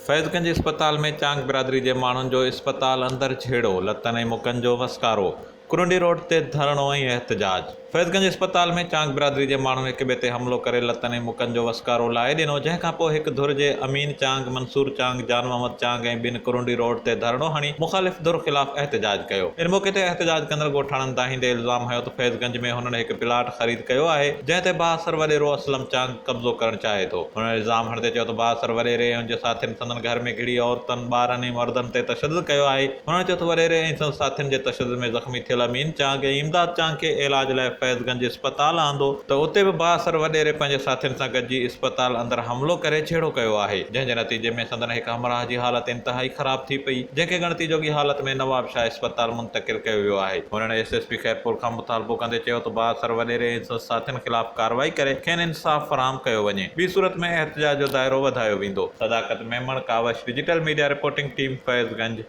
فيض گنج اسپتال ۾ چانگ برادري جي ماڻهن جو اسپتال اندر جهيڙو، لتن ۽ مڪن جو وسڪارو، ڪرنڊي روڊ تي ڌرڻو ۽ احتجاج. فيض گنج اسپتال ۾ چانگ برادري جي ماڻهن هڪ ٻئي تي حملو ڪري لتن ۽ مڪن جو وسڪارو لائي ڏنو، جنهن کانپوء هڪ ڌر جي امين چانگ، منصور چانگ، جان محمد چانگ ۽ ٻين ڪرنڊي روڊ تي ڌرڻو هڻي مخالف ڌر خلاف احتجاج ڪيو. ان موقعي تي احتجاج ڪندڙ ڳوٺاڻن دانهيندي الزام هنيو ته فيض گنج ۾ هنن هڪ پلاٽ خريد ڪيو آهي، جنهن تي بااثر وڏيرو اسلم چانگ قبضو ڪرڻ چاهي ٿو. هن الزام هڻندي چيو ته بااثر وڏيري ۽ ان جي ساٿين سندن گهر ۾ گهڙي عورتن، ٻارن ۽ مردن تي تشدد ڪيو آهي. هنن چيو ته وڏيري ۽ سندس ساٿين جي تشدد ۾ زخمي ٿيل امين چانگ ۽ امداد چانگ کي علاج لاء فيض گنج اسپتال آندو ته اتي به بااثر وڏيري پنهنجي ساٿين سان گڏجي اسپتال اندر حملو ڪري جهيڙو ڪيو آهي، جنهن جي نتيجي ۾ سندن هڪ همراهه جي حالت انتهائي خراب ٿي پئي، جنهن کي ڳڻتي جوڳي حالت ۾ نوابشاهه اسپتال منتقل ڪيو ويو آهي. هنن ايس ايس پي خيرپور کان مطالبو ڪندي چيو ته بااثر وڏيري ۽ سندس ساٿين خلاف ڪارروائي ڪري کين انصاف فراهم ڪيو وڃي، ٻي صورت ۾ احتجاج جو دائرو وڌايو ويندو. Sadaqat Memon, Kawish digital media reporting team, Faiz Ganj.